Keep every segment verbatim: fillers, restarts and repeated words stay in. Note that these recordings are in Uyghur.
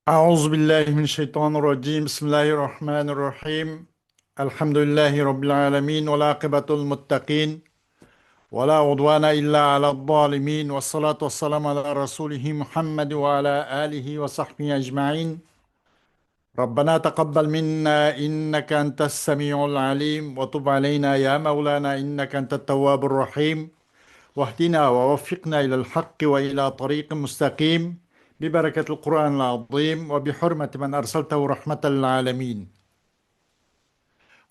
أعوذ بالله من الشيطان الرجيم. بسم الله الرحمن الرحيم. الحمد لله رب العالمين، والعاقبة للمتقين، ولا عدوان إلا على الظالمين، والصلاة والسلام على رسوله محمد وعلى آله وصحبه أجمعين. ربنا تقبل منا إنك أنت السميع العليم، وتب علينا يا مولانا إنك أنت التواب الرحيم، واهدنا ووفقنا إلى الحق وإلى طريق مستقيم، ببركة القرآن العظيم وبحرمة من أرسلته رحمة للعالمين.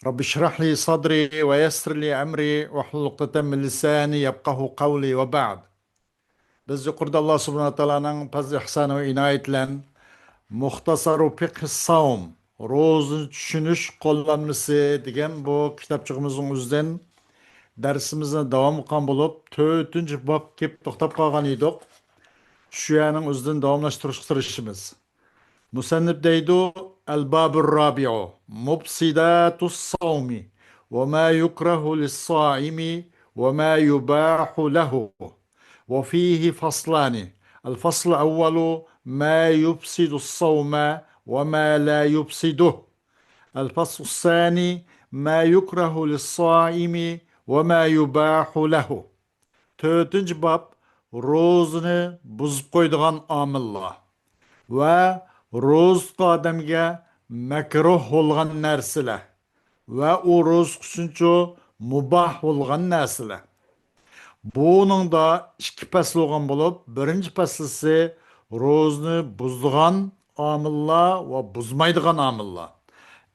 رب اشرح لي صدري ويسر لي أمري واحلل عقدة من لساني يفقهوا قولي وبعد. بىز يۇقىرىدا ئاللا سۇبھانەھۇ ۋە تائالانىڭ پەزلى ئىھسانى ۋە ئىنايىتى بىلەن مۇختەسەرۇ فىقھى ساۋم، روزىنى چۈشىنىش قوللانمىسى دېگەن بۇ كىتابچىقىمىزنىڭ ئۆزىدىن دەرسىمىزنى داۋام قىلغان بولۇپ، تۆتىنچى بابقا كېلىپ توختاپ قالغان ئىدۇق. شۇ يەرنىڭ ئۆزىدىن داۋاملاشتۇرۇشقا تىرىشىمىز. مۇسەننىپ دەيدۇ، الباب الرابع، مفسدات الصوم، وما يكره للصائم، وما يباح له، وفيه فصلان. الفصل الأول، ما يفسد الصوم وما لا يفسده. الفصل الثاني، ما يكره للصائم وما يباح له. تۆتىنچى باب، روزىنى بۇزۇپ قويىدىغان ئامىللار ۋە روزا تۇتقان ئادەمگە مەكرۇھ بولغان نەرسىلەر ۋە ئۇ روزا تۇتقۇچىنىچۇ مۇباھ بولغان نەرسىلەر. بۇنىڭدا ئىككى پەسىل بولغان بولۇپ، بىرىنچى پەسلىسى روزىنى بۇزىدىغان ئامىللار ۋە بۇزمايدىغان ئامىللار.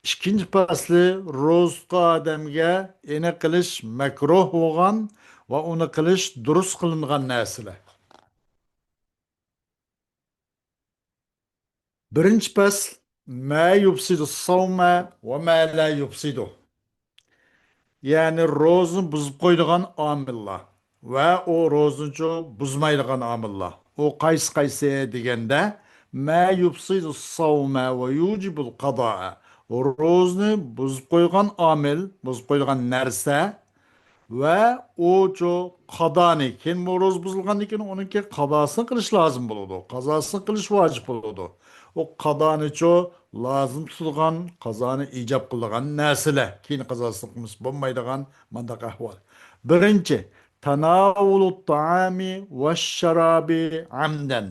ئىككىنچى پەسلى روزا تۇتقان ئادەمگە ئېنى قىلىش مەكرۇھ بولغان ۋە ئۇنى قىلىش دۇرۇس قىلىنغان نەرسىلەر. بىرىنچى پەسىل، ما يفسد الصوم وما لا يفسده. يەنى روزىنى بۇزۇپ قويىدىغان ئامىللار ۋە ئۇ روزىنىچۇ بۇزمايدىغان ئامىللار. ئۇ قايسى قايسى دېگەندە، ما يفسد الصوم ويوجب القضاء. روزىنى بۇزۇپ قويغان ئامىل، بۇزۇپ قويىدىغان نەرسە ۋە ئۇچۇ قادانى، كېيىن بۇ روزا بۇزۇلغاندىن كېيىن ئۇنىڭكى قازاسىنى قىلىش لازىم بولىدۇ. قازاسىنى قىلىش ۋاجىپ بولىدۇ. ئۇ قادانىچۇ لازىم تۇتىدىغان، قازانى ئىجاب قىلىدىغان نەرسىلەر. كېيىن قازاسىنى قىلمىسا بولمايدىغان مانداق ئەھۋال. بىرىنچى، تناول الطعام والشراب عمدا.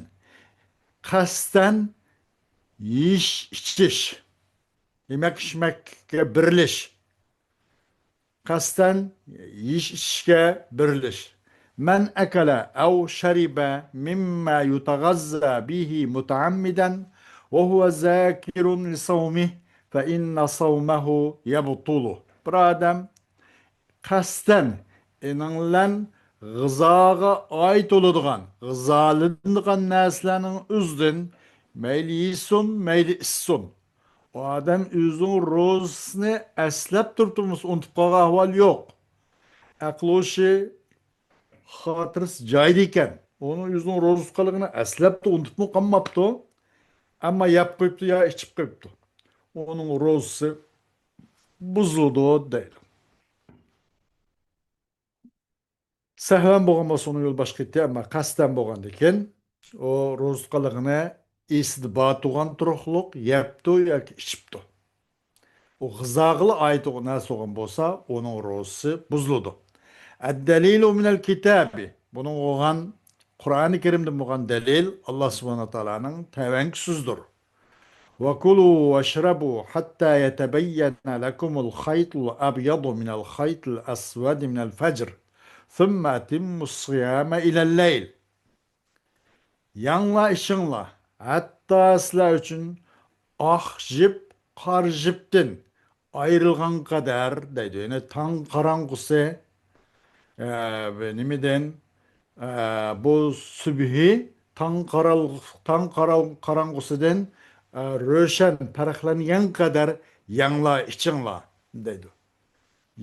قەستەن يېيىش، ئىچىش، يېمەك، ئىچمەككە بېرىلىش. قەستەن يېيىش، ئىچىشكە بېرىلىش. من أكل أو شرب مما يتغذى به متعمدا وهو ذاكر لصومه فإن صومه يبطل. بىر ئادەم قەستەن ئېنىڭ بىلەن غىزاغا ئائىت بولىدىغان، غىزالىنىدىغان نەرسىلەرنىڭ ئۆزىدىن مەيلى يېسۇن، مەيلى ئىچسۇن. ئۇ ئادەم ئۆزىنىڭ روزىسىنى ئەسلەپ تۇرۇپمۇ ئۇنتۇپ قالغان ئەھۋال يوق. ئەقلى ھوشى، خاتىرىسى جايىدا ئىكەن. ئۇنىڭ ئۆزىنىڭ روزىسى قىلغىنى ئەسلەپتۇ، ئۇنتۇپمۇ قالماپتۇ. ئەمما يەپ قويۇپتۇ يا ئىچىپ قويۇپتۇ. ئۇنىڭ روزىسى بۇزۇلىدۇ دەيدۇ. سەھۋەن بولغان بولسا، ئۇنىڭ يولى باشقا ئىدى، ئەمما قەستەن بولغاندىكىن، ئۇ روزا تۇتقانلىقىنى ئېسىدە بار تۇرغان تۇرۇقلۇق يەپتۇ ياكى ئىچىپتۇ. ئۇ غىزاغىلا ئائىت بولغان نەرسە بولغان بولسا، ئۇنىڭ روزىسى بۇزۇلىدۇ. الدليل من الكتاب. بۇنىڭغا بولغان قۇرئانى كەرىمدىن بولغان دەلىل ئاللا سۇبھانەھۇ ۋە تائالانىڭ تەۋەڭكى سۆزىدۇر. وكلوا واشربوا حتى يتبين لكم الخيط الأبيض من الخيط الأسود من الفجر ثم أتموا الصيام إلى الليل. يەڭلار، ئىچىڭلار، ھەتتا سىلەر ئۈچۈن ئاق جىپ قارا جىپتىن ئايرىلغانغا قەدەر دەيدۇ. يەنى تاڭ قاراڭغۇسى، ئە، نېمىدىن، ئە، بۇ سۈبھى تاڭ قارال-، تاڭ قارال-، قاراڭغۇسىدىن، ئە، روشەن پەرقلەنگەن قەدەر يەڭلار، ئىچىڭلار دەيدۇ.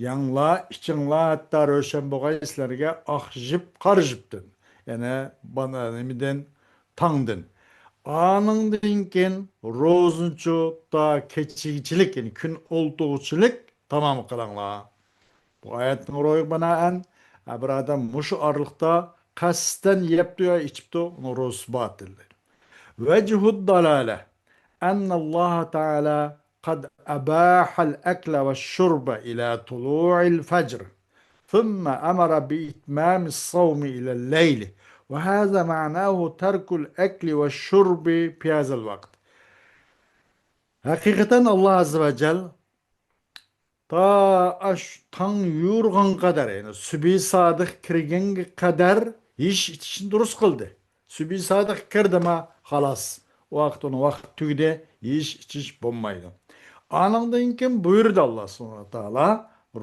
يەڭلار، ئىچىڭلار، ھەتتا روشەن بولغاي سىلەرگە ئاق جىپ قارا جىپتىن. يەنى بانا-، نېمىدىن؟ تاڭدىن. ئانىڭدىن كېيىن روزىنىچۇ تا كېچىگىچىلىك، يەنى كۈن ئولتۇغۇچىلىك تامام قىلىڭلار. بۇ ئايەتنىڭ روھىغا بىنائەن، ھە، بىر ئادەم مۇشۇ ئارىلىقتا قەستەن يەپتۇ يا ئىچىپتۇ، ئۇنىڭ روزىسى باتىل دەيدۇ. ۋەجھۇد دالالە. أن الله تعالى قد أباح الأكل والشرب إلى طلوع الفجر، ثم أمر بإتمام الصوم إلى الليل، وهذا معناه ترك الأكل والشرب في هذا الوقت. ھەقىقەتەن، ئاللا ئەززە ۋە جەل تا ئاش تاڭ يورۇغانغا قەدەر، يەنى سۈبھى سادىق كىرگەنگە قەدەر يېيىش ئىچىشنى دۇرۇس قىلدى. سۈبھى سادىق كىردىما، خالاس، ئۇ ۋاقىت ئۇنىڭ ۋاقتى تۈگىدى، يېيىش ئىچىش بولمايدۇ. ئانىڭدىن كېيىن بۇيرۇدى ئاللا سۇبھانەھۇ ۋە تائالا،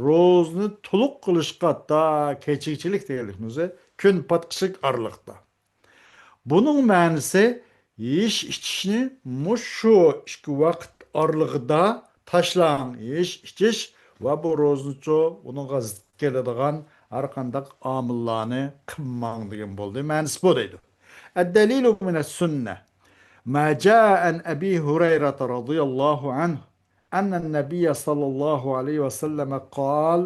روزىنى تولۇق قىلىشقا تا كېچىكچىلىك دېگەنلىكىمىز كۈن پاتقۇچىلىك ئارىلىقتا. بۇنىڭ مەنىسى، يېيىش ئىچىشنى مۇشۇ ئىككى ۋاقىت ئارىلىقىدا تاشلاڭ، يېيىش ئىچىش ۋە بۇ روزىنىچۇ ئۇنىڭغا زىت كېلىدىغان ھەر قانداق ئامىللارنى قىلماڭ دېگەن بولدى. مەنىسى بۇ دەيدۇ. الدليل من السنة ما جاء عن أبي هريرة رضي الله عنه أن النبي صلى الله عليه وسلم قال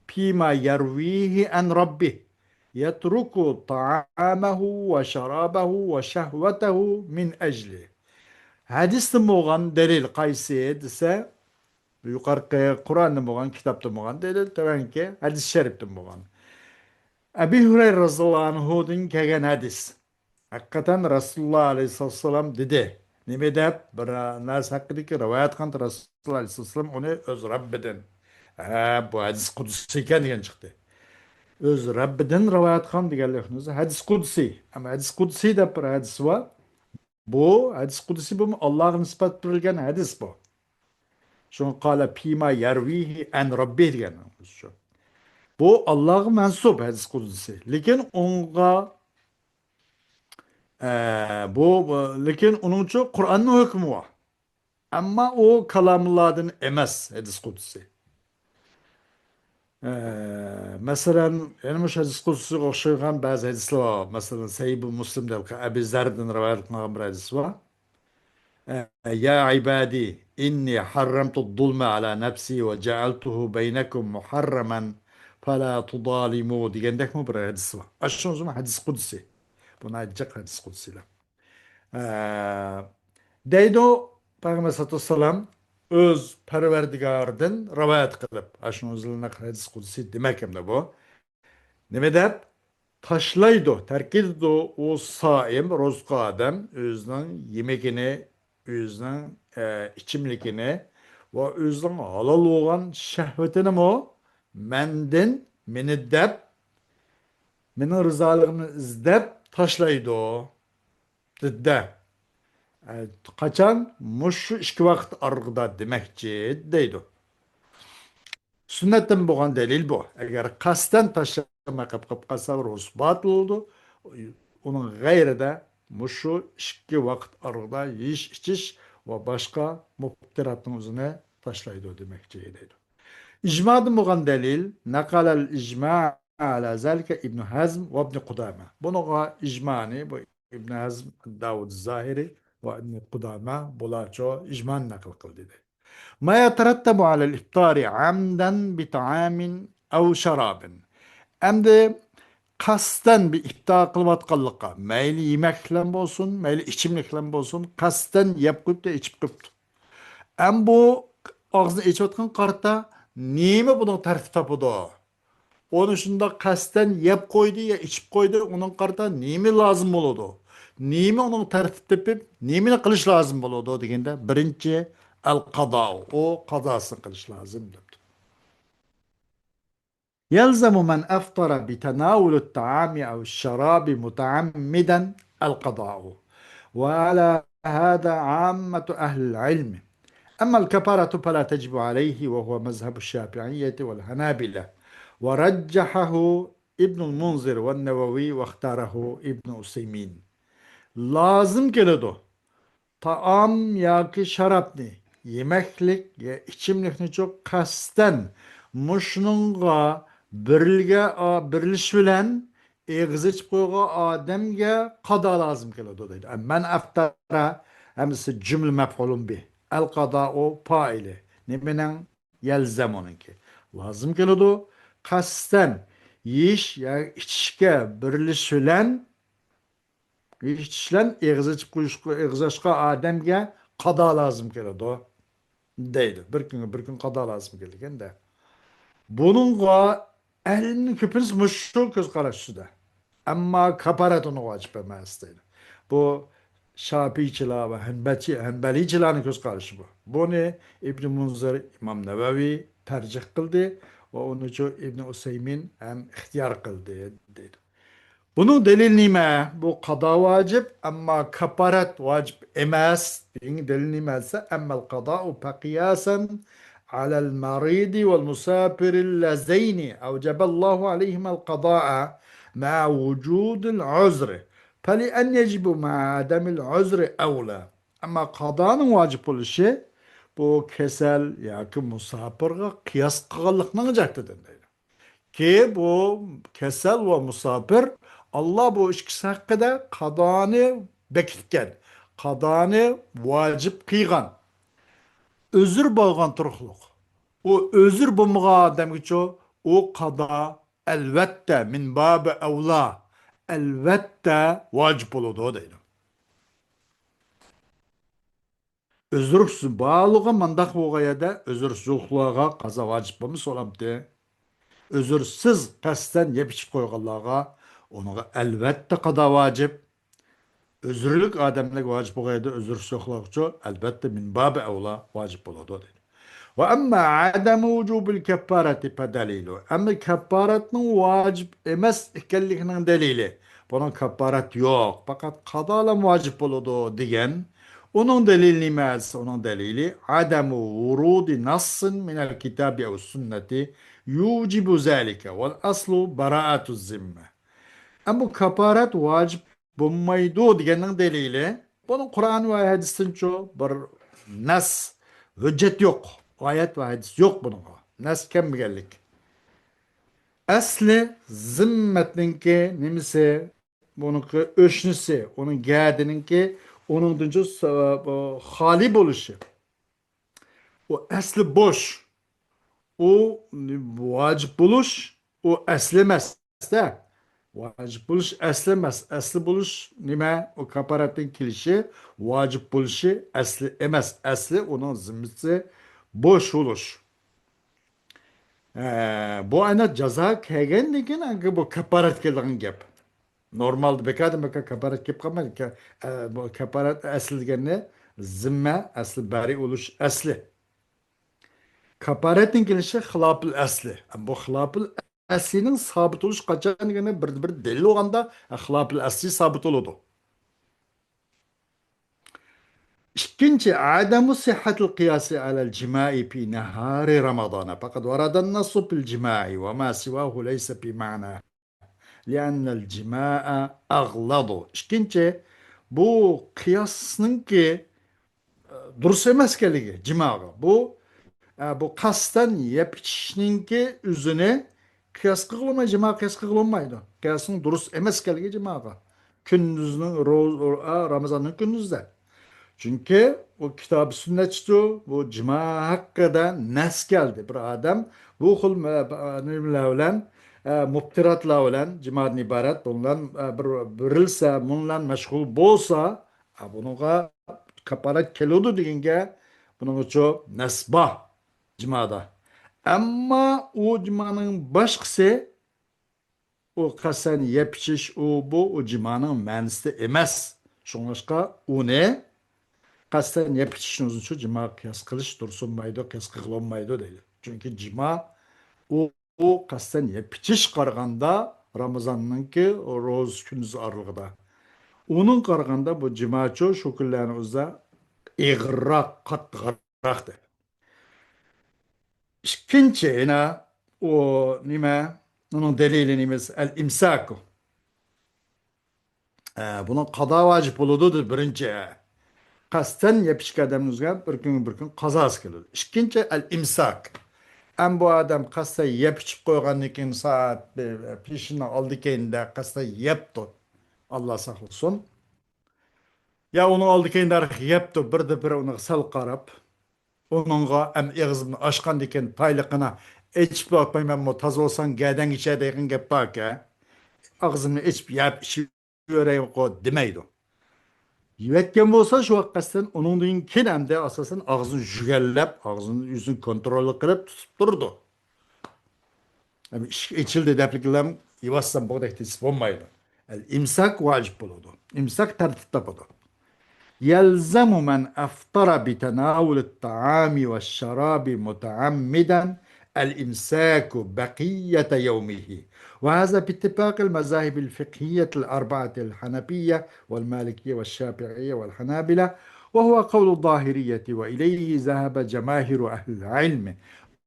فيما يرويه عن ربه يترك طعامه وشرابه وشهوته من أجله. ھەدىستىن بولغان دەلىل قايسى دېسە، يۇقىرىقى قۇرئاندىن بولغان، كىتابتىن بولغان دەلىل، تۆۋەنكى ھەدىس شەرىپتىن بولغان. ئەبى ھۇرەيرە رەزىياللاھۇ ئەنھۇدىن كەلگەن ھەدىس. ھەقىقەتەن رەسۇلۇللا ئەلەيھىسسالام دېدى. نېمە دەپ؟ بىر نەرسە ھەققىدىكى رىۋايەت قىلغان رەسۇلۇللا ئەلەيھىسسالام ئۇنى ئۆز رەببىدىن. ھە، بۇ ھەدىس قۇدسىي ئىكەن دېگەن چىقتى. ئۆز رەببىدىن رىۋايەت قىلغان دېگەنلىكىمىز ھەدىس قۇدسىي. ئەمما ھەدىس قۇدسىي دەپ بىر ھەدىس بار. بۇ ھەدىس قۇدسىي بۇمۇ ئاللاغا نىسبەت بېرىلگەن ھەدىس بۇ. شۇڭا قال فيما يرويه عن ربه دېگەن شۇ. بۇ ئاللاغا مەنسۇپ ھەدىس قۇدسىي. لېكىن ئۇنىڭغا، ئە، بۇ، بۇ، لېكىن ئۇنىڭچۇ قۇرئاننىڭ ھۆكمى بار. ئەمما ئۇ كالامۇللادىن ئەمەس، ھەدىس قۇدسىي. ئە، مەسىلەن، يەنە مۇشۇ ھەدىس قۇدسىيغا ئوخشىغان بەزى ھەدىسلەر بار. مەسىلەن، سەھىھ مۇسلىمدا ئەبى زەردىن رىۋايەت قىلىنغان بىر ھەدىس بار. ئە، يا عىبادى، إني حرمت الظلم على نفسي وجعلته بينكم محرما فلا تظالموا دېگەندەكمۇ بىر ھەدىس بار. ئاشۇنىڭ ئۆزىمۇ ھەدىس قۇدسىي. بۇ ناھايىتى جىق ھەدىس قۇدسىيلار. ئە، دەيدۇ پەيغەمبەر سەللەللاھۇ ئەلەيھى ۋەسەللەم ئۆز پەرۋەردىگارىدىن رىۋايەت قىلىپ، ئاشۇنىڭ ئۆزىنى ھەدىس قۇدسىي دېمەك ئەمدى بۇ. نېمە دەپ؟ تاشلايدۇ، تەرك ئېتىدۇ ئۇ سائىم، روزا تۇتقان ئادەم ئۆزىنىڭ يېمىكىنى، ئۆزىنىڭ، ئە، ئىچىملىكىنى ۋە ئۆزىنىڭ ھالال بولغان شەھۋىتىنىمۇ مەندىن، مېنى دەپ، مېنىڭ رىزالىقىمنى ئىزدەپ تاشلايدۇ. دېدى. ئە، قاچان؟ مۇشۇ ئىككى ۋاقىت ئارىلىقىدا دېمەكچى دەيدۇ. سۈننەتتىن بولغان دەلىل بۇ. ئەگەر قەستەن تاشلىماي قېلىپ قالسا، روزىسى باتىل بولىدۇ. ئۇنىڭ غەيرىدە مۇشۇ ئىككى ۋاقىت ئارىلىقىدا يېيىش، ئىچىش ۋە باشقا مۇپتىراتنىڭ ئۆزىنى تاشلايدۇ دېمەكچى دەيدۇ. ئىجمادىن بولغان دەلىل، نەقەلەل ئىجما ئەلا زالىكە ئىبنۇ ھەزم ۋە ئىبنۇ قۇدامە. بۇنىڭغا ئىجمانى بۇ ئىبنۇ ھەزم، داۋۇد زاھىرى ۋە ئىبنۇ قۇدامە، بۇلارچۇ ئىجمانى نەقىل قىلدى دەيدۇ. ما يترتب على الإفطار عمدا بطعام أو شراب. ئەمدى قەستەن بىر ئىپتار قىلىۋاتقانلىققا، مەيلى يېمەكلىكلەر بولسۇن، مەيلى ئىچىملىكلەر بولسۇن، قەستەن يەپ قويۇپتۇ، ئىچىپ قويۇپتۇ. ئەمما بۇ ئاغزىنى ئېچىۋاتقان قارىتا، نېمە بۇنىڭ تەرتىپ تاپىدۇ؟ ئۇنى شۇنداق قەستەن يەپ قويدى يا ئىچىپ قويدى، ئۇنىڭ قارىتا نېمە لازىم بولىدۇ؟ نېمە ئۇنىڭ تەرتىپ تېپىپ، نېمىنى قىلىش لازىم بولىدۇ دېگەندە، بىرىنچى، ئەل قازا، ئۇ قازاسىنى قىلىش لازىم دەپتۇ. يلزم من أفطر بتناول الطعام أو الشراب متعمدا القضاء، وعلى هذا عامة أهل العلم. أما الكفارة فلا تجب عليه، وهو مذهب الشافعية والحنابلة، ورجحه ابن المنذر والنووي، واختاره ابن عثيمين. لازىم كېلىدۇ. تائام ياكى شارابنى، يېمەكلىك يا ئىچىملىكنىچۇ قەستەن مۇشۇنىڭغا بېرىلگە-، ئا، بېرىلىش بىلەن ئېغىز ئېچىپ قويغان ئادەمگە قازا لازىم كېلىدۇ دەيدۇ. مەن ئەفتەرە ھەممىسى جۈملە مەپئۇلۇن بىھ. ئەل قازائۇ پائىلى. نېمىنىڭ؟ يەلزەمۇنىڭكى. لازىم كېلىدۇ. قەستەن يېيىش يا ئىچىشكە بېرىلىش بىلەن ئىچىش بىلەن ئېغىز ئېچىپ قويۇشقا، ئېغىز ئاچقان ئادەمگە قادا لازىم كېلىدۇ، دەيدۇ. بىر كۈنگە بىر كۈن قادا لازىم كېلىدىكەن-دە. بۇنىڭغا ئەھلىنىڭ كۆپىنچىسى مۇشۇ كۆز قاراش ئۈستىدە. ئەمما كاپارەت ئۇنىڭغا ۋاجىپ ئەمەس، دەيدۇ. بۇ شاپىئىيچىلار ۋە ھەنبەچى-، ھەنبەلىيچىلارنىڭ كۆز قارىشى بۇ. بۇنى ئىبنى مۇنزىر، ئىمام نەۋەۋى تەرجىھ قىلدى ۋە ئۇنىچۇ ئىبنى ئۇسەيمىن ھەم ئىختىيار قىلدى، دەيدۇ. بۇنىڭ دەلىلى نېمە؟ بۇ قادا ۋاجىپ، ئەمما كاپارەت ۋاجىپ ئەمەس دېگەن دەلىل نېمە دېسە، أما القضاء فقياسا على المريض والمسافر اللذين أوجب الله عليهما القضاء مع وجود العذر، فلأن يجب مع عدم العذر أولى. ئەمما قادانىڭ ۋاجىپ بولۇشى بۇ كېسەل ياكى مۇساپىرغا قىياس قىلغانلىقنىڭ جەھىتىدىن دەيدۇ. كى، بۇ كېسەل ۋە مۇساپىر، ئاللا بۇ ئىككىسى ھەققىدە قادانى بېكىتكەن، قادانى ۋاجىپ قىلغان. ئۆزۈر بولغان تۇرۇقلۇق. ئۇ ئۆزۈر بولمىغان ئادەمگىچۇ ئۇ قادا ئەلۋەتتە، مىن بابى ئەۋلا، ئەلۋەتتە ۋاجىپ بولىدۇ دەيدۇ. ئۆزرۈكسىز بارلىقى مانداق بولغان يەردە ئۆزرۈكسىز يوقلارغا قازا ۋاجىپ بولمىسا بولامتى؟ ئۆزرسىز قەستەن يەپ ئىچىپ قويغانلارغا ئۇنىڭغا ئەلۋەتتە قازا ۋاجىپ. ئۆزرلۈك ئادەملەرگە ۋاجىپ بولغان يەردە ئۆزرسىز يوقلارغىچۇ ئەلۋەتتە مىن بابى ئەۋلا ۋاجىپ بولىدۇ دېدى. ۋە ئەمما ئادەمۇ ۋۇجۇبىل كەففارەتى فەدەلىلۇ. ئەمما كەففارەتنىڭ ۋاجىپ ئەمەس ئىكەنلىكىنىڭ دەلىلى، بۇنىڭ كەففارەت يوق، پەقەت قازالام ۋاجىپ بولىدۇ دېگەن. ئۇنىڭ دەلىلى نېمە دېسە، ئۇنىڭ دەلىلى ئادەمۇ ۋۇرۇدى نەسسىن مىنەل كىتابى ئەۋ سۈننەتى يۇجىبۇ زەلىكە ۋەل ئەسلۇ بەرائەتۇ زىممە. ئەمما بۇ كەففارەت ۋاجىپ بولمايدۇ دېگەننىڭ دەلىلى، بۇنىڭ قۇرئان ۋە ھەدىستىنچۇ بىر نەس، ھۆججەت يوق، ئايەت ۋە ھەدىس يوق بۇنىڭغا، نەس كەلمىگەنلىك. ئەسلى زىممەتنىڭكى نېمىسى، بۇنىڭكى ئۆشنىسى، ئۇنىڭ گەدىنىڭكى، ئۇنىڭدىنچۇ س-، بۇ خالىي بولۇشى. ئۇ ئەسلى بوش. ئۇ ۋاجىپ بولۇش، ئۇ ئەسلى ئەمەس-دە. ۋاجىپ بولۇش ئەسلى ئەمەس. ئەسلى بولۇش نېمە؟ ئۇ كاپارەتتىن كېلىشى، ۋاجىپ بولۇشى ئەسلى ئەمەس. ئەسلى ئۇنىڭ زىممىسى بوش بولۇش. ئە، بۇ ئەنە جازا كەلگەندىن كېيىن ئەنگە بۇ كاپارەت كېلىدىغان گەپ. نورمالدا بىكاردىن بىكار كاپارەت كېلىپ قالمايدۇ. كە-، ئە، بۇ كاپارەت ئەسلى دېگەننى زىممە ئەسلى، بەرى بولۇش ئەسلى. كاپارەتنىڭ كېلىشى خىلاپىل ئەسلى. بۇ خىلاپىل ئەسلىنىڭ سابىت بولۇشى قاچان دېگەندە بىر، بىر دەلىل بولغاندا خىلاپىل ئەسلى سابىت بولىدۇ. ئىككىنچى، ئادەمۇ سىھھەتىل قىياسى ئەلەل جىمائى پى نەھارى رامازانە. پەقەت ۋەرەدەن نەسسۇ پىل جىمائى ۋە ما سىۋاھۇ لەيسە پى مەنا. لىئەننەل جىمائە ئەغلەدۇ. ئىككىنچى، بۇ قىياسنىڭكى، ئە، دۇرۇس ئەمەسكەنلىكى جىماغا. بۇ، ئە، بۇ قەستەن يەپ ئىچىشنىڭكى ئۆزىنى قىياس قىلغىلى بولمايدۇ، جىماغا قىياس قىلغىلى بولمايدۇ. قىياسنىڭ دۇرۇس ئەمەسكەنلىكى جىماغا. كۈندۈزنىڭ روز-، ئا، رامىزاننىڭ كۈندۈزدە. چۈنكى ئۇ كىتاب سۈننەتچىدۇ، بۇ جىما ھەققىدە نەس كەلدى. بىر ئادەم بۇ خىل مە-، نېمىلەر بىلەن، ئە، مۇپتىراتلار بىلەن، جىمادىن ئىبارەت، بۇنىڭ بىلەن، ئە، بىر بېرىلسە، بۇنىڭ بىلەن مەشغۇل بولسا، ئە، بۇنىڭغا كاپارەت كېلىدۇ دېگەنگە بۇنىڭغىچۇ نەس بار جىمادا. ئەمما ئۇ جىمانىڭ باشقىسى ئۇ قەستەن يەپ ئىچىش، ئۇ، بۇ، ئۇ جىمانىڭ مەنىسىدە ئەمەس. شۇڭلاشقا ئۇنى قەستەن يەپ ئىچىشنى ئۆزىچۇ جىماغا قىياس قىلىش دۇرۇس بولمايدۇ، قىياس قىلغىلى بولمايدۇ دەيدۇ. چۈنكى جىما ئۇ، ئۇ قەستەن يەپ ئىچىش قارىغاندا رامىزاننىڭكى روزا كۈندۈزى ئارىلىقىدا. ئۇنىڭ قارىغاندا بۇ جىماچۇ شۇ كۈنلەرنىڭ ئۆزىدە ئېغىرراق، قاتتىقراق دەيدۇ. ئىككىنچى، يەنە ئۇ نېمە؟ ئۇنىڭ دەلىلى نېمە؟ ئەل ئىمساكۇ. ئە، بۇنىڭ قازا ۋاجىپ بولىدۇ دېدى بىرىنچى. قەستەن يەپ ئىچكەن ئادەمنىڭ ئۆزىگە بىر كۈنگە بىر كۈن قازاسى كېلىدۇ. ئىككىنچى، ئەل ئىمساك. ئەمما بۇ ئادەم قەستەن يەپ ئىچىپ قويغاندىن كېيىن سائەت بىر، پېشىنىڭ ئالدى كەينىدە قەستەن يەپتۇ. ئاللا ساقلىسۇن. يا ئۇنىڭ ئالدى كەينىدە يەپتۇ، بىردە بىر ئۇنىڭغا سەل قاراپ، ئۇنىڭغا ئەم ئېغىزىمنى ئاچقاندىكىن پايلىقىنا ئېچىپ باقمايمەنمۇ، تازا بولساڭ گەدەڭ ئىچە دەيدىغان گەپ باركەن. ئاغزىمنى ئېچىپ يەپ ئىچىۋېرەيغۇ دېمەيدۇ. يەۋەتكەن بولسا، شۇ ۋاقىت قەستەن ئۇنىڭدىن كېيىن ئەمدى ئاساسەن ئاغزىنى يۈگەنلەپ، ئاغزىنى ئۆزىنى كونترول قىلىپ تۇتۇپ تۇرىدۇ. ئەمدى ئىشىك ئېچىلدى دەپلىكلەم يېۋەتسەم بولغۇدەك دېسە بولمايدۇ. ئىمساك ۋاجىپ بولىدۇ. ئىمساك تەرتىپ تاپىدۇ. يلزم من أفطر بتناول الطعام والشراب متعمدا الإمساك بقية يومه، وهذا باتفاق المذاهب الفقهية الأربعة الحنفية والمالكية والشافعية والحنابلة، وهو قول الظاهرية، وإليه ذهب جماهير أهل العلم،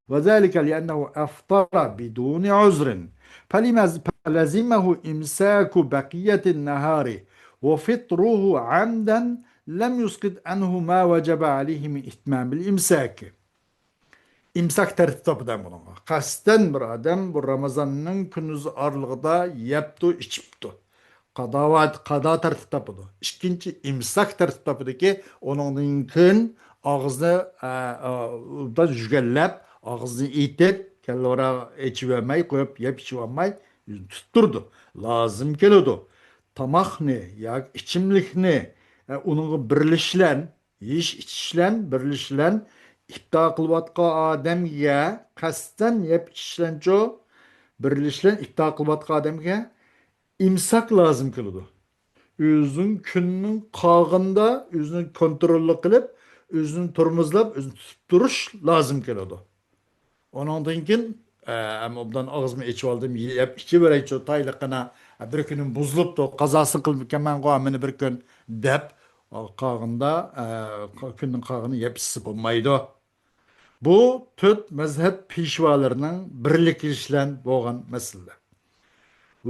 وذلك لأنه أفطر بدون عذر، فلم-، فلزمه إمساك بقية النهار، وفطره عمدا لم يسقط عنه ما وجب عليه من إتمام الإمساك. ئىمساك تەرتىپ تاپىدۇ بۇنىڭغا. قەستەن بىر ئادەم بۇ رامىزاننىڭ كۈندۈز ئارىلىقىدا يەپتۇ، ئىچىپتۇ. قاداۋات-، قادا تەرتىپ تاپىدۇ. ئىككىنچى ئىمساك تەرتىپ تاپىدۇكى، ئۇنىڭدىن كېيىن ئاغزىنى، ئە، ئە، ئوبدان يۈگەنلەپ، ئاغزىنى ئېتىپ، كاللىۋرا ئېچىۋەرمەي قويۇپ، يەپ ئىچىۋالماي تۇتۇپ تۇرىدۇ. لازىم كېلىدۇ. تاماقنى ياكى ئىچىملىكنى، ئە، ئۇنىڭغا بىرلىشىلەن، يېيىش ئىچىشلەن، بىرلىشىلەن ئىپتار قىلىۋاتقان ئادەمگە، قەستەن يەپ ئىچىشلەنچۇ، بىرلىشىلەن ئىپتار قىلىۋاتقان ئادەمگە ئىمساك لازىم كېلىدۇ. ئۆزىنىڭ كۈننىڭ قالغىنىدا ئۆزىنى كونتروللۇق قىلىپ، ئۆزىنى تورمۇزلاپ، ئۆزىنى تۇتۇپ تۇرۇش لازىم كېلىدۇ. ئۇنىڭدىن كېيىن، ئە، ئەمما ئوبدان ئاغزىمنى ئېچىۋالدىم، يەپ ئىچىۋېرەيچۇ، تايلىقىنا، بىر كۈنۈم بۇزۇلۇپتۇ، قازاسىنى قىلىپكەنمەنغۇ، مېنى بىر كۈن، دەپ، قالغاندا، ئە، كۈننىڭ قالغىنى يەپ ئىچسە بولمايدۇ. بۇ تۆت مەزھەپ پېشۋالىرىنىڭ بىرلىكلىشىش بىلەن بولغان مەسىلىلەر.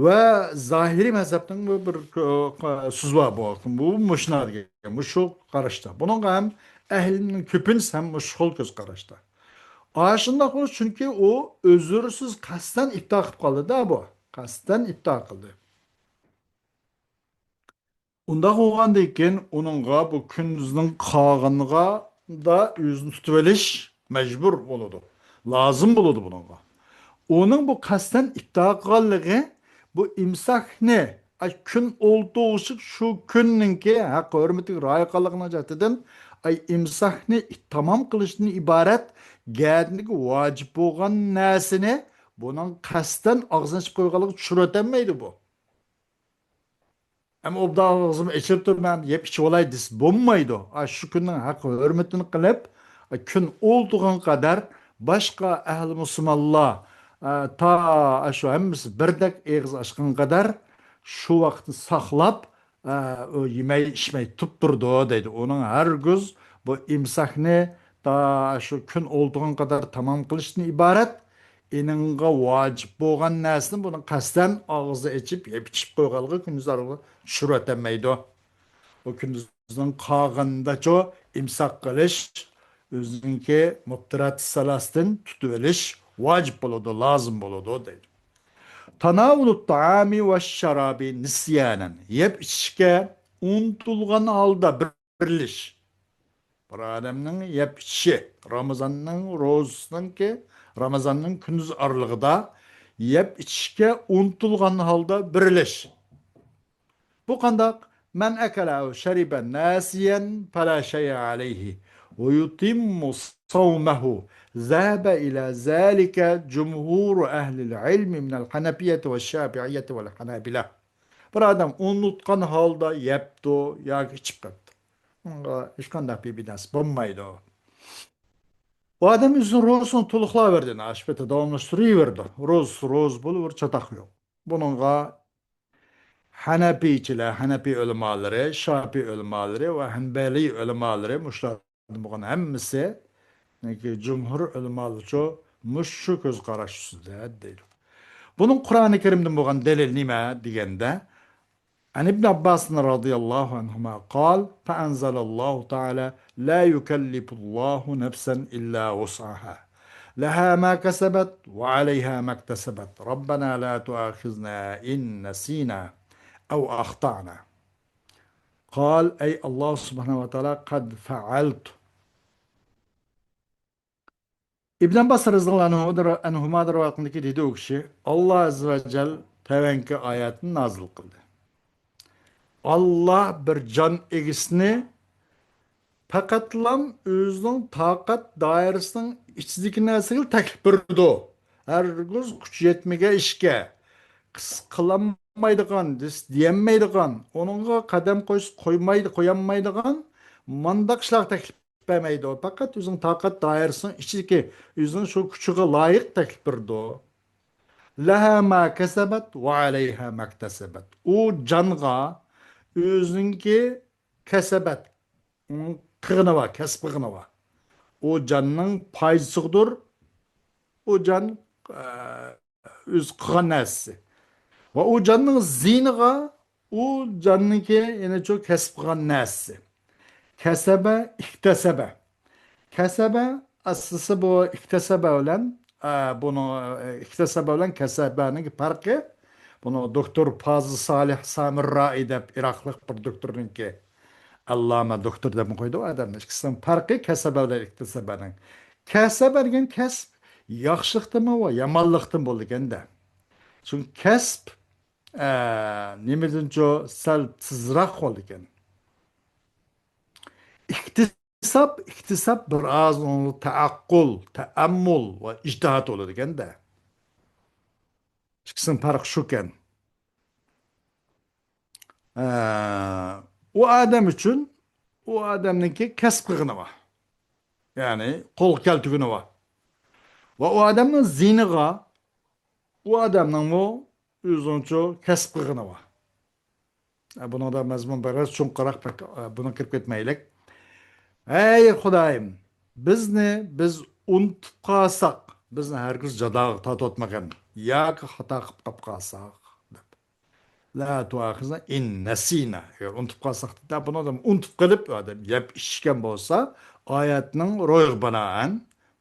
ۋە زاھىرىي مەزھەپنىڭ بۇ بىر، ئە، سۆزى بار بۇ، بۇ مۇشۇنداق دېگەن، مۇشۇ قاراشتا. بۇنىڭغا ھەم ئەھلىنىڭ كۆپىنچىسى ھەم مۇشۇ خىل كۆز قاراشتا. ئاشۇنداق بولۇش، چۈنكى ئۇ ئۆزرىسىز قەستەن ئىپتا قىلىپ قالدى-دە بۇ. قەستەن ئىپتا قىلدى. ئۇنداق بولغاندىن كېيىن ئۇنىڭغا بۇ كۈندۈزنىڭ قالغىنىغا دا ئۆزىنى تۇتۇۋېلىش مەجبۇر بولىدۇ. لازىم بولىدۇ بۇنىڭغا. ئۇنىڭ بۇ قەستەن ئىپتا قىلغانلىقى بۇ ئىمساكنى، ئاي، كۈن ئولتۇرۇشلۇق شۇ كۈننىڭكى ھەق ھۆرمىتىگە رىئايە قىلغانلىقىنىڭ جەھىتىدىن، ئاي، ئىمساكنى تامام قىلىشتىن ئىبارەت گەدىنىگە ۋاجىپ بولغان نەرسىنى بۇنىڭ قەستەن ئاغزىنى ئېچىپ قويغانلىقىنى چۈشۈرۈۋېتەلمەيدۇ بۇ. ئەمما ئوبدان ئاغزىم ئېچىلىپ تۇرۇپ، مەن يەپ ئىچىۋالاي دېسە بولمايدۇ. ئا، شۇ كۈننىڭ ھەق ھۆرمىتىنى قىلىپ، ئا، كۈن ئولتۇرغان قەدەر باشقا ئەھلى مۇسۇلمانلار، ئا، تا، ئا، شۇ ھەممىسى بىردەك ئېغىز ئاچقان قەدەر شۇ ۋاقىتنى ساقلاپ، ئا، ئۇ يېمەي ئىچمەي تۇرۇپ تۇرىدۇ دەيدۇ. ئۇنىڭ ھەرگىز بۇ ئىمساكنى تا شۇ كۈن ئولتۇرغان قەدەر تامام قىلىشتىن ئىبارەت، ئېنىڭغا ۋاجىپ بولغان نەرسىنى بۇنى قەستەن ئاغزى ئېچىپ يەپ ئىچىپ قويغانلىقى كۈندۈز ئارىلىقىغا چۈشۈرۈۋەتەلمەيدۇ. ئۇ كۈندۈزنىڭ قالغىنىدىچۇ ئىمساك قىلىش، ئۆزىنىڭكى مۇپتىراتى سالاستىن تۇتۇۋېلىش ۋاجىپ بولىدۇ، لازىم بولىدۇ دەيدۇ. تاناۋۇلۇت تائامى ۋە شارابى نىسيانەن، يەپ ئىچىشكە ئۇنتۇلغان ھالدا بىر بىرلىش. بىر ئادەمنىڭ يەپ ئىچىشى، رامىزاننىڭ روزىسىنىڭكى، رامىزاننىڭ كۈندۈز ئارىلىقىدا يەپ ئىچىشكە ئۇنتۇلغان ھالدا بىرلىش. بۇ قانداق؟ مەن ئەكەلە ئەۋ شەرىبە ناسىيەن فەلا شەيئە ئەلەيھى ۋە يۇتىممۇ سەۋمەھۇ. زەھەبە ئىلە زالىكە جۇمھۇرۇ ئەھلىل ئىلمى مىنەل ھەنەفىيەتى ۋە شافىئىيەتى ۋەل ھەنابىلە. بىر ئادەم ئۇنتۇتقان ھالدا يەپتۇ ياكى ئىچىپ قاپتۇ. ئۇنىڭغا ھېچقانداق بىر بىناسى بولمايدۇ. ئۇ ئادەم ئۆزىنىڭ روزىسىنى تولۇقلاۋەردى، ئاشۇ پېتى داۋاملاشتۇرۇۋېرىدۇ. روزىسى روزا بولۇۋېرىدۇ، چاتاق يوق. بۇنىڭغا ھەنەپىيچىلەر، ھەنەپىي ئۆلىمالىرى، شاپىي ئۆلىمالىرى ۋە ھەنبەلىي ئۆلىمالىرى، مۇشۇلار بولغان ھەممىسى، يەنى جۇمھۇر ئۆلىمالىرىچۇ مۇشۇ كۆز قاراش ئۈستىدە دەيدۇ. بۇنىڭ قۇرئانى كەرىمدىن بولغان دەلىل نېمە دېگەندە، عن ابن عباس رضي الله عنهما قال، فأنزل الله تعالى، لا يكلف الله نفسا إلا وسعها، لها ما كسبت وعليها ما اكتسبت، ربنا لا تؤاخذنا إن نسينا أو أخطأنا. قال، ئەي ئاللا سۇبھانەھۇ ۋە تائالا، قەد فەئەلتۇ. ئىبن ئابباس رەزىياللاھۇ ئەنھۇدىن رىۋايەت قىلىندىكى، دېدى ئۇ كىشى، ئاللا ئەززە ۋە جەل تۆۋەنكى ئايەتنى نازىل قىلدى. ئاللا بىر جان ئىگىسىنى پەقەتلام ئۆزىنىڭ تاقەت دائىرىسىنىڭ ئىچىدىكى نەرسىگىلا تەكلىپ بېرىدۇ. ھەرگىز كۈچى يەتمىگەن ئىشكە، قىس-، قىلالمايدىغان، دېسە دېيەلمەيدىغان، ئۇنىڭغا قەدەم قويسا قويمايدۇ، قويالمايدىغان مۇنداق ئىشلارغا تەكلىپ بەرمەيدۇ. پەقەت ئۆزىنىڭ تاقەت دائىرىسىنىڭ ئىچىدىكى، ئۆزىنىڭ شۇ كۈچىگە لايىق تەكلىپ بېرىدۇ. لەھا ما كەسەبەت ۋە ئەلەيھا مەكتەسەبەت. ئۇ جانغا ئۆزىنىڭكى كەسەبەت، ئۇنىڭ قىلغىنى بار، كەسىپ قىلغىنى بار. ئۇ جاننىڭ پايدىسىغىدۇر، ئۇ جان، ئە، ئۆزى قىلغان نەرسىسى. ۋە ئۇ جاننىڭ زىيىنىغا، ئۇ جاننىڭكى يەنە شۇ كەسىپ قىلغان نەرسىسى. كەسەبە، ئىكتەسەبە. كەسەبە ئەسلىسى بۇ ئىكتەسەبە بىلەن، ئە، بۇنىڭ، ئە، ئىكتەسەبە بىلەن كەسەبەنىڭ پەرقى. بۇنى دوكتور پازىل سالىھ سامىررائى دەپ ئىراقلىق بىر دوكتورنىڭكى، ئەللامە دوكتور دەپمۇ قويدى ئۇ ئادەمنى. ئىككىسىنىڭ پەرقى كەسەبە بىلەن ئىكتەسەبەنىڭ. كەسەبە دېگەن كەسىپ ياخشىلىقتىنمۇ ۋە يامانلىقتىن بولىدىكەن-دە. چۈنكى كەسىپ، ئە، نېمىدىنچۇ سەل تېزراق بولىدىكەن. ئىكتىساب، ئىكتىساب بىر ئاز ئۇنىڭدا تەئەققۇل، تەئەممۇل ۋە ئىجتىھات بولىدىكەن-دە. ئىككىسىنىڭ پەرقى شۇكەن. ئە، ئۇ ئادەم ئۈچۈن، ئۇ ئادەمنىڭكى كەسىپ قىلغىنى بار. يەنى قولغا كەلتۈرگىنى بار. ۋە ئۇ ئادەمنىڭ زىيىنىغا، ئۇ ئادەمنىڭمۇ ئۆزىنىڭچۇ كەسىپ قىلغىنى بار. ئە، بۇنىڭدا مەزمۇن بىراز چوڭقۇراق، بەك، ئە، بۇنىڭغا كىرىپ كەتمەيلىك. ئەي خۇدايىم، بىزنى، بىز ئۇنتۇپ قالساق، بىزنى ھەرگىز جازاغا تارتىۋاتمىغىن. ياكى خاتا قىلىپ قاپ قالساق، دەپ. لا تۇئاخىزنا ئىن نەسىنا. ئەگەر ئۇنتۇپ قالساق، دەپ، بۇنى ئۇنتۇپ قېلىپ، ئادەم يەپ ئىچكەن بولسا، ئايەتنىڭ روھىغا بىنائەن،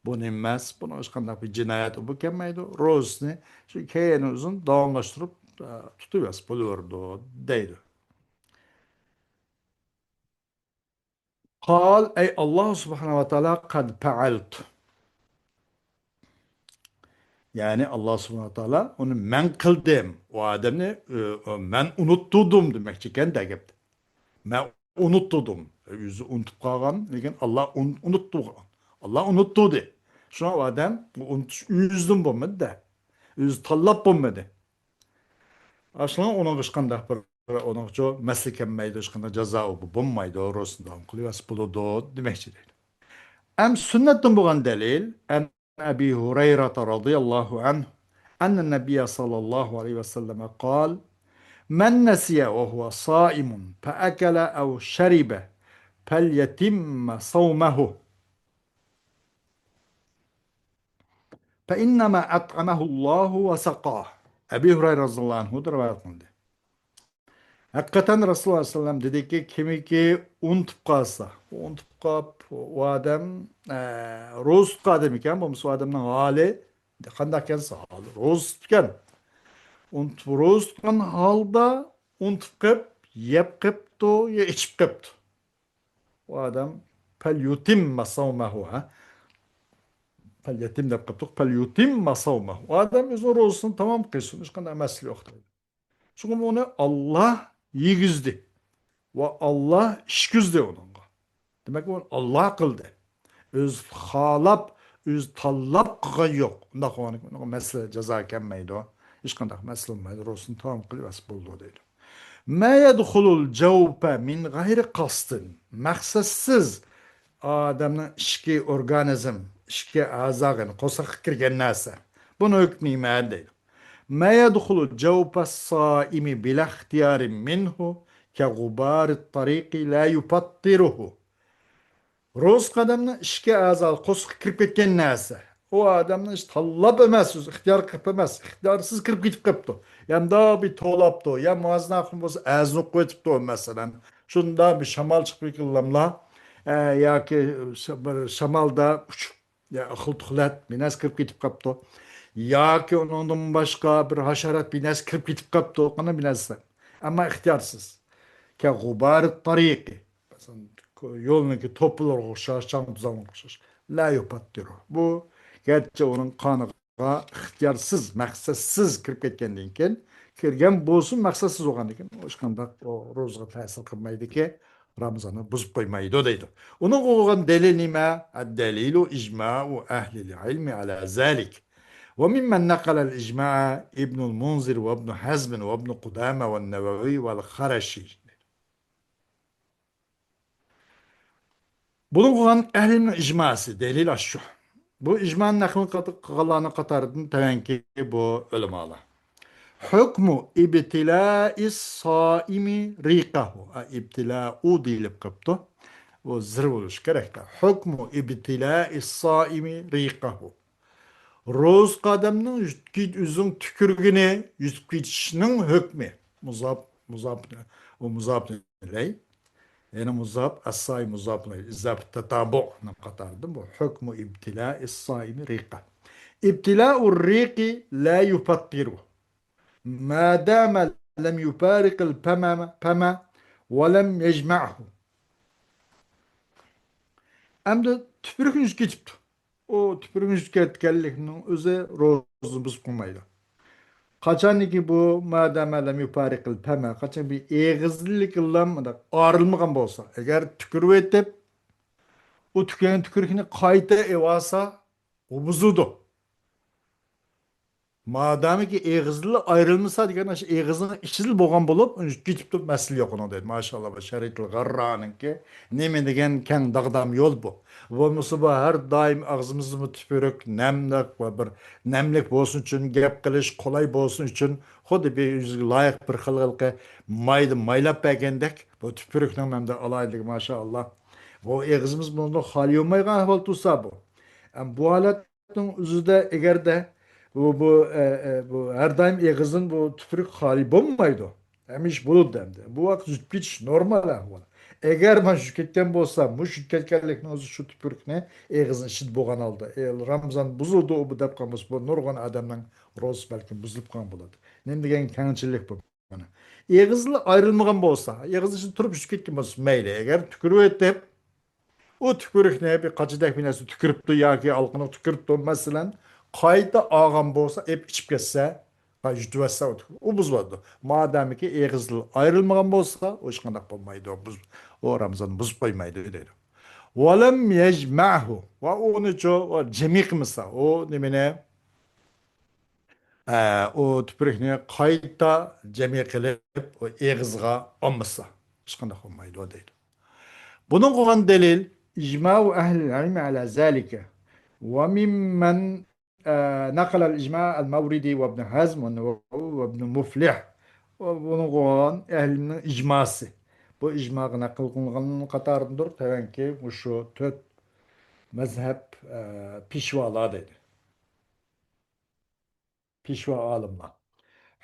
بۇ نېمە ئەمەس، بۇنىڭ ھېچقانداق بىر جىنايەت بولۇپ كەلمەيدۇ. روزىسىنى شۇ كەينى ئۇزۇن داۋاملاشتۇرۇپ، ئە، تۇتۇۋەرسە بولۇۋېرىدۇ، دەيدۇ. قال، ئەي ئاللا سۇبھانەھۇ ۋە تائالا، قەد پەئەلتۇ. يەنى ئاللا سۇبھانەھۇ ۋە تائالا ئۇنى مەن قىلدىم، ئۇ ئادەمنى، ئۆ، ئۆ، مەن ئۇنتۇدۇم دېمەكچىكەن-دە گەپتە. مەن ئۇنتۇدۇم. ئۆزى ئۇنتۇپ قالغان، لېكىن ئاللا ئۇن-، ئۇنتۇغان. ئاللا ئۇنتۇدى. شۇڭا ئۇ ئادەم بۇ ئۇنتۇش ئۆزىدىن بولمىدى-دە. ئۆزى تاللاپ بولمىدى. ئاشۇنىڭ ئۇنىڭغا ھېچقانداق بىر، ئۇنىڭغىچۇ مەسىلە كەلمەيدۇ، ھېچقانداق جازا بولمايدۇ، روزىسىنى داۋام قىلىۋەرسە بولىدۇ دېمەكچى دەيدۇ. ئەم سۈننەتتىن بولغان دەلىل، ئەن ئەبى ھۇرەيرەتە رەزىيەللاھۇ ئەنھۇ، ئەننە نەبىيە سەللەللاھۇ ئەلەيھى ۋەسەللەمە قال، مەن نەسىيە ۋە ھۇۋە سائىمۇن فەئەكەلە ئەۋ شەرىبە فەليەتىممە سەۋمەھۇ. فَإِنَّمَا أَطْعَمَهُ اللَّهُ وَسَقَاهُ. ئەبى ھۇرەيرە رەزىياللاھۇ ئەنھۇدىن رىۋايەت قىلىندى. ھەقىقەتەن رەسۇلۇللاھ سەللەللاھۇ ئەلەيھى ۋەسەللەم دېدىكى، كىمكى ئۇنتۇپ قالسا، ئۇنتۇپ قاپ، ئۇ ئادەم، ئە، روزا تۇتقان ئادەم ئىكەن، بولمىسا ئۇ ئادەمنىڭ ھالى قانداق ئىكەن، ھالى روزا تۇتقان. ئۇنتۇپ، روزا تۇتقان ھالدا ئۇنتۇپ قېلىپ، يەپ قېپتۇ يا ئىچىپ قېپتۇ. ئۇ ئادەم، فَلْيُتِمَّ صَوْمَهُ، ھە؟ فَلْيَتِمَّ دەپ قاپتۇق. فَلْيُتِمَّ صَوْمَهُ. ئۇ ئادەم ئۆزىنىڭ روزىسىنى تامام قىلسۇن. ھېچقانداق مەسىلە يوق دەيدۇ. چۈنكى ئۇنى ئاللا يېگۈزدى. ۋە ئاللا ئىچكۈزدى ئۇنىڭغا. دېمەك، ئۇنى ئاللا قىلدى. ئۆزى خالاپ، ئۆزى تاللاپ قىلغان يوق. ئۇنداق بولغاندىكىن ئۇنىڭغا مەسىلە، جازا كەلمەيدۇ. ھېچقانداق مەسىلە بولمايدۇ. روزىسىنى تامام قىلىۋەرسە بولىدۇ دەيدۇ. مَا يَدْخُلُ الْجَوْفَ مِنْ غَيْرِ قَصْدٍ. مەقسەتسىز ئادەمنىڭ ئىچكى ئورگانىزم، ئىچكى ئەزاغا، يەنى قورساققا كىرگەن نەرسە. بۇنىڭ ھۆكمى نېمە دەيدۇ. مَا يَدْخُلُ جَوْفَ الصَّائِمِ بِلَا اخْتِيَارٍ مِنْهُ كَغُبَارِ الطَّرِيقِ لَا يُفَطِّرُهُ. روزا تۇتقان ئادەمنىڭ ئىچكى ئەزا، قورسىقىغا كىرىپ كەتكەن نەرسە. ئۇ ئادەمنىڭ ھېچ تاللاپ ئەمەس، ئۆزى ئىختىيار قىلىپ ئەمەس، ئىختىيارسىز كىرىپ كېتىپ قاپتۇ. يا مۇنداق بىر توۋلاپتۇ، يا مۇئەززىن ئاخۇن بولسا ئەزىنى ئوقۇۋېتىپتۇ، مەسىلەن. شۇنداق بىر شامال چىقىپ كەلگەنلا، ئە، ياكى بىر شامالدا ئۇچۇپ، يا خىلتۇخلەت بىر نەرسە كىرىپ كېتىپ قاپتۇ. ياكى ئۇنىڭدىن باشقا بىر ھاشارات بىر نەرسە كىرىپ كېتىپ قاپتۇ، قانداق بىر نەرسە. ئەمما ئىختىيارسىز. كەغۇبارىت تارىقى. مەسىلەن، يولنىڭكى توپىلىرىغا ئوخشاش، چاڭ توزانغا ئوخشاش. لە يۇپاتتىرۇ. بۇ گەرچە ئۇنىڭ قانىغا ئىختىيارسىز، مەقسەتسىز كىرىپ كەتكەندىن كېيىن، كىرگەن بولسۇن، مەقسەتسىز بولغاندىكىن، ھېچقانداق ئۇ روزىغا تەسىر قىلمايدىكى، رامزاننى بۇزۇپ قويمايدۇ دەيدۇ. ئۇنىڭغا بولغان دەلىل نېمە؟ الدليل إجماع أهل العلم على ذلك. وممن نقل الإجماع ابن المنذر وابن حزم وابن قدامة والنووي والخرشي. بۇنىڭغا بولغان ئەھلىنىڭ ئىجماسى، دەلىل ئاشۇ. بۇ ئىجمانى نەقىل قىلغانلارنىڭ قاتارىدىن تۆۋەنكى بۇ ئۆلىمالار. حكم ابتلاء الصائم ريقه. ئا، ئىبتىلائۇ دېيىلىپ قېلىپتۇ. بۇ زىر بولۇشى كېرەك. حكم ابتلاء الصائم ريقه. روزىلىق ئادەمنىڭ يۈتكە-، ئۆزىنىڭ تۈكۈرگىنى يۈتۈپ كېتىشىنىڭ ھۆكمى. مۇزاپ، مۇزاپ، ئۇ مۇزاپ ئىلەي. يەنى مۇزاپ، ئەسساي مۇزاپ ئىلەي. ئىزاپەت تاتابۇنىڭ قاتارىدىن بۇ. حكم ابتلاء الصائم ريقه. ابتلاء الريق لا يفطر. ما دام لم يفارق الفم، فم ولم يجمعه. ئەمدى تۈپرۈكنى يۈتۈپ كېتىپتۇ. ئۇ تۈپرۈكنى يۈتۈپ كەتكەنلىكنىڭ ئۆزى روزىنى بۇزۇپ قويمايدۇ. قاچانكى بۇ ما دام لم يفارق الفم، قاچان بىر ئېغىزدىنلا مۇنداق ئايرىلمىغان بولسا، ئەگەر تۈكۈرۈۋېتىپ، ئۇ تۈكۈرگەن تۈكۈرۈكنى قايتا ئېلىۋالسا، ئۇ بۇزۇلىدۇ. مادامىكى ئېغىزدىلا ئايرىلمىسا دېگەن، ئاشۇ ئېغىزنىڭ ئىچىدىلا بولغان بولۇپ، كېتىپتۇ، مەسىلە يوق ئۇنىڭدا. ماشائاللا، بۇ شەرىئەتۇل غاررانىڭكى نېمە دېگەن كەڭ داغدام يول بۇ. بولمىسا بۇ ھەر دائىم ئاغزىمىزدىمۇ تۈپۈرۈك، نەملىك ۋە بىر نەملىك بولسۇن ئۈچۈن، گەپ قىلىش قولاي بولسۇن ئۈچۈن، خۇددى بىر ئۆزىگە لايىق بىر خىل ھېلىقى مايدا مايلاپ بەرگەندەك، بۇ تۈپۈرۈكنىڭ مەندە ئالاھىدىلىكى، ماشائاللا. بۇ ئېغىزىمىز بۇنىڭدىن خالىي بولمايدىغان ئەھۋال تۇرسا بۇ. ئەم، بۇ ھالەت ئۆزىدە ئەگەردە بۇ، بۇ، ئە، ئە، بۇ ھەر دائىم ئېغىزدىن بۇ تۈپۈرۈك خالىي بولمايدۇ. ھەمىشە بولىدۇ ئەمدى. بۇ ۋاقىت يۈتۈپ كېتىش نورمال ئەھۋال. ئەگەر مانا يۈتۈپ كەتكەن بولسا، مۇشۇ يۈتۈپ كەتكەنلىكنىڭ ئۆزى شۇ تۈپۈرۈكنى ئېغىزنىڭ ئىچىدە بولغان ھالدا، ئە، رامزان بۇزۇلدى ئۇ بۇ دەپ قالمىسا، بۇ نۇرغۇن ئادەمنىڭ روزىسى بەلكىم بۇزۇلۇپ قالغان بولىدۇ. نېمە دېگەن كەڭچىلىك بۇ. مانا. ئېغىزلا ئايرىلمىغان بولسا، ئېغىز ئىچىدە تۇرۇپ يۈتۈپ كەتكەن بولسا، مەيلى. ئەگەر تۈكۈرۈۋېتىپ، ئۇ تۈكۈرۈكنى بىر قاچىدەك بىر نەرسە تۈكۈرۈپتۇ ياكى ئالقىنىغا تۈكۈرۈپتۇ، مەسىلەن، قايتا ئالغان بولسا، ئېلىپ ئىچىپ كەتسە، ھە، يۇتۇۋەتسە ئۇ تۈكۈرۈك، ئۇ بۇزۇلىدۇ. مادامىكى ئېغىزلا ئايرىلمىغان بولسا، ئۇ ھېچقانداق بولمايدۇ، بۇز-، ئۇ رامزان بۇزۇپ قويمايدۇ دەيدۇ. ۋەلەم يەجمەھۇ، ۋە ئۇنىچۇ، ئۇ جەمئىي قىلمىسا، ئۇ نېمىنى، ئە، ئۇ تۈپۈرۈكنى قايتا جەمئىي قىلىپ، ئۇ ئېغىزغا ئالمىسا، ھېچقانداق بولمايدۇ دەيدۇ. بۇنىڭغا بولغان دەلىل، إجماع أهل العلم على ذلك. وممن، ئە، نقل الإجماع الماوردي وابن حزم والنووي وابن مفلح. بۇنىڭغا بولغان ئەھلىنىڭ ئىجماسى. بۇ ئىجماغا نەقىل قىلىنغانلارنىڭ قاتارىدىندۇر. تۆۋەنكى مۇشۇ تۆت مەزھەپ، ئە، پېشۋالار دەيدۇ. پېشۋا ئالىملار.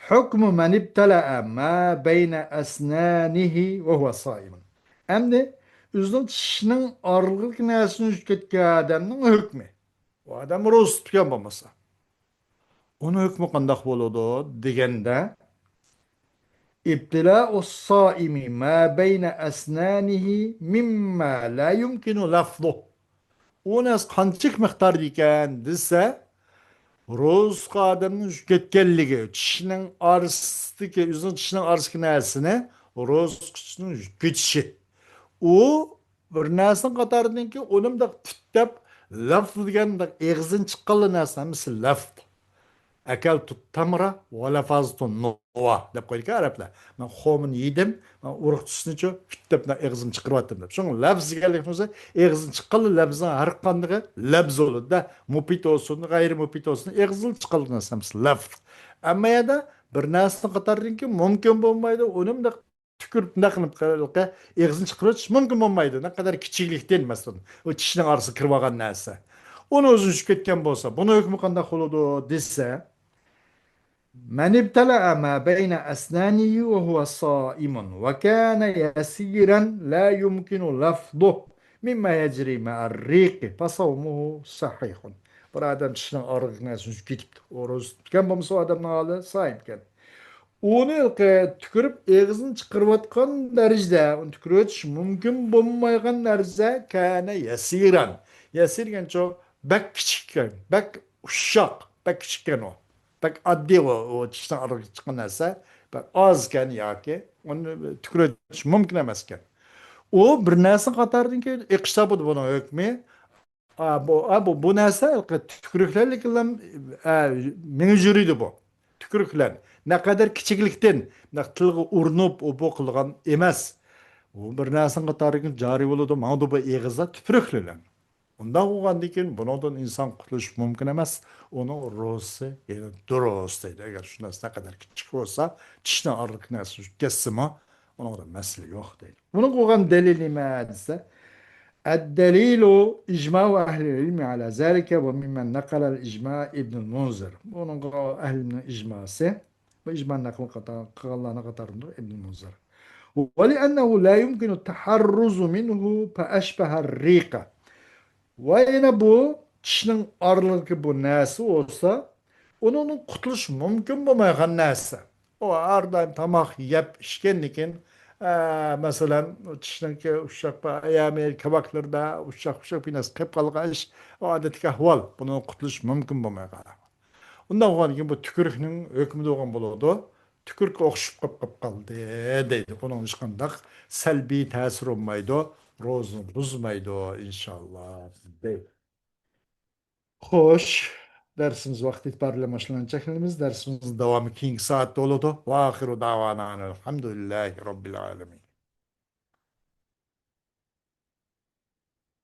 حكم من ابتلع ما بين أسنانه وهو صائم. ئەمدى ئۆزىنىڭ چىشىنىڭ ئارىلىقىدىكى نەرسىنى يۇتۇپ كەتكەن ئادەمنىڭ ھۆكمى. ئۇ ئادەم روزا تۇتقان بولمىسا. ئۇنىڭ ھۆكمى قانداق بولىدۇ دېگەندە، ابتلاء الصائم ما بين أسنانه مما لا يمكن لفظه. ئۇ نەرسە قانچىلىك مىقداردا ئىكەن دېسە، روزا تۇتقان ئادەمنىڭ يۇتۇپ كەتكەنلىكى، چىشىنىڭ ئارىسىدىكى، ئۆزىنىڭ چىشىنىڭ ئارىسىدىكى نەرسىنى روزا تۇتقۇچىنىڭ يۇتۇپ كېتىشى. ئۇ بىر نەرسىنىڭ قاتارىدىنكى ئۇنى مۇنداق تىتتەپ، لەفز دېگەن مۇنداق ئېغىزدىن چىققانلا نەرسە ھەممىسى لەفز. أكلت التمر ولفظت النوى دەپ قويىدىكەن ئەرەبلەر. مەن خورمىنى يېدىم، مەن ئۇرۇق تۈتۈشنىچۇ پۈتتەپ ئېغىزىمنى چىقىرىۋەتتىم دەپ. شۇڭا لەفز دېگەنلىك بولسا ئېغىزدىن چىققانلا لەفزنىڭ ھەر قاندىقى لەفز بولىدۇ-دە. مۇپىت بولسۇن، غەيرىي مۇپىت بولسۇن، ئېغىزدىن چىققانلا نەرسە ھەممىسى لەفز. ئەمما يەردە بىر نەرسىنىڭ قاتارىدىنكى مۇمكىن بولمايدۇ، ئۇنى مۇنداق تۈكۈرۈپ، مۇنداق قىلىپ، ئېغىزىنى چىقىرىۋېتىش مۇمكىن بولمايدۇ. نەقەدەر كىچىكلىكتىن، مەسىلەن، ئۇ چىشنىڭ ئارىسىغا كىرىۋالغان نەرسە. ئۇنى ئۆزىنى چۈشۈپ كەتكەن بولسا، بۇنىڭ ھۆكمى قانداق بولىدۇ دېسە، من ابتلع ما بين أسنانه وهو صائم وكان يسيرا لا يمكن لفظه مما يجري مع الريق فصومه صحيح. بىر ئادەم چىشىنىڭ ئارىلىقىدىكى نەرسىنى يۇتۇپ كېتىپتۇ. ئۇ روزا تۇتقان بولمىسا، ئۇ ئادەمنىڭ ھالى سائىم ئىكەن. ئۇنى ھېلىقى تۈكۈرۈپ ئېغىزىنى چىقىرىۋاتقان دەرىجىدە ئۇنى تۈكۈرۈۋېتىش مۇمكىن بولمايدىغان نەرسە كان يسيرا. يسير دېگەنچۇ بەك كىچىككەن، بەك ئۇششاق، بەك كىچىككەن ئۇ. بەك ئاددىي ئۇ، ئۇ چىشنىڭ ئارىلىقىدىن چىققان نەرسە بەك ئازكەن ياكى ئۇنى تۈكۈرۈۋېتىش مۇمكىن ئەمەسكەن. ئۇ بىر نەرسىنىڭ قاتارىدىن كېيىن ئېقىش تاپىدۇ بۇنىڭ ھۆكمى. ئا، بۇ، ئا، بۇ، بۇ نەرسە تۈكۈرۈكلەرلىكلا، ئا، مېڭە يۈرىدۇ بۇ. تۈكۈرۈكلەر نەقەدەر كىچىكلىكتىن نەق تىلغا ئۇرۇنۇپ، ئۇ بۇ قىلغان ئەمەس. ئۇ بىر نەرسىنىڭ قاتارىدىن جارى بولىدۇ، ماڭىدۇ بۇ ئېغىزدا تۈپۈرۈكلىنەن. ئۇنداق بولغاندىن كېيىن بۇنىڭدىن ئىنسان قۇتۇلۇش مۇمكىن ئەمەس. ئۇنىڭ روزىسى يەنە دۇرۇس دەيدۇ. ئەگەر شۇ نەرسە نەقەدەر كىچىك بولسا، چىشنىڭ ئارىلىق نەرسە كەتسىمۇ، ئۇنىڭدا مەسىلە يوق دەيدۇ. بۇنىڭغا قويغان دەلىل نېمە دېسە، الدليل إجماع أهل العلم على ذلك وممن نقل الإجماع ابن المنذر. بۇنىڭغا ئەھلىنىڭ ئىجماسى، بۇ ئىجما نەقىل قاتا-، قىلغانلارنىڭ قاتارىدىن ئىبن مۇنزىر. ولأنه لا يمكن التحرز منه فأشبه الريق. ۋە يەنە بۇ چىشنىڭ ئارىلىقى بۇ نەرسە بولسا، ئۇنىڭدىن قۇتۇلۇش مۇمكىن بولمايدىغان نەرسە. ئۇ ھەر دائىم تاماق يەپ ئىچكەندىن كېيىن، ئە، مەسىلەن، چىشنىڭكى ئۇششاق بىر ئەيامى كاۋاكلىرىدا ئۇششاق، ئۇششاق بىر نەرسە قېلىپ قالغان ئىش، ئۇ ئادەتتىكى ئەھۋال. بۇنىڭدىن قۇتۇلۇش مۇمكىن بولمايدىغان ئەھۋال. ئۇنداق بولغاندىن كېيىن بۇ تۈكۈرۈكنىڭ ھۆكمىدە بولغان بولىدۇ. تۈكۈرۈككە ئوخشىشىپ قېلىپ، قېلىپ قالدى دەيدۇ. ئۇنىڭ ھېچقانداق سەلبىي تەسىرى بولمايدۇ، روزىنى بۇزمايدۇ، ئىنشاللا دەيدۇ. خوش، دەرسىمىز ۋاقتى ئېتىبارى بىلەن ماشۇنىڭ چەكلىمىز. دەرسىمىز داۋامى كېيىنكى سائەتتە بولىدۇ. وآخر دعوانا أن الحمد لله رب العالمين.